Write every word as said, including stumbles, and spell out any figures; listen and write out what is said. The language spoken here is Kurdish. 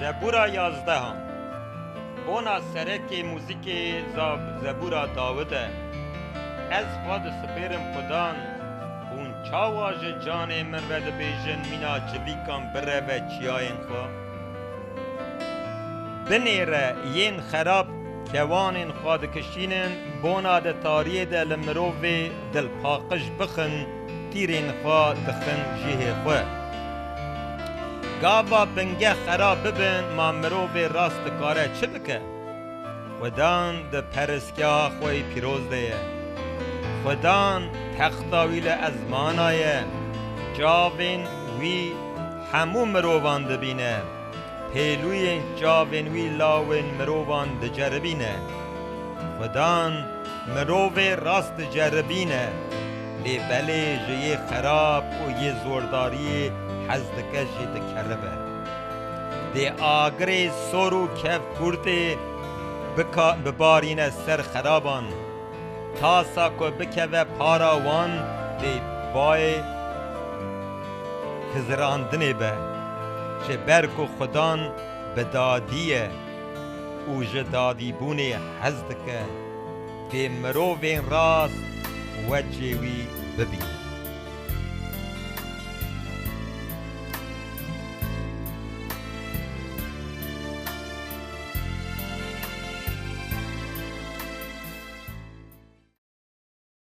Zebûra yazdehan. Bona serekê muzîkê za-, Zebûra Dawid e. Ez xwe dispêrim Xudan, hûn çawa ji canê min re dibêjin mîna çivîkan bireve çiyayên xwe? Binêre yên xerab kewanên xwe dikişînin, bona di tariyê de li mirovê dilpaqij bixin, tîrên xwe dixin cihê xwe. Gava bingeh xerab bibin, ma mirovê rast dikare çi bike? Xudan di perestgeha xwe yî pîroz de ye. Xudan texta wî li ezmana ye. Çavên wî hemû mirovan dibîne. Pêlûyên çavên wî lawên mirovan diceribîne. Xudan mirovê rast diceribîne, lê belê ji yê xerab û yê zordariyê hez dike jî dikeribe. Dê agirê sor û kevkûrtê bika-, bibarîne ser xeraban. Tasa ku bikeve para wan dê bayê xizirandinê be. Ji ber ku Xudan bi dadî ye û ji dadîbûnê hez dike, dê mirovên rast wecê wî bibînin.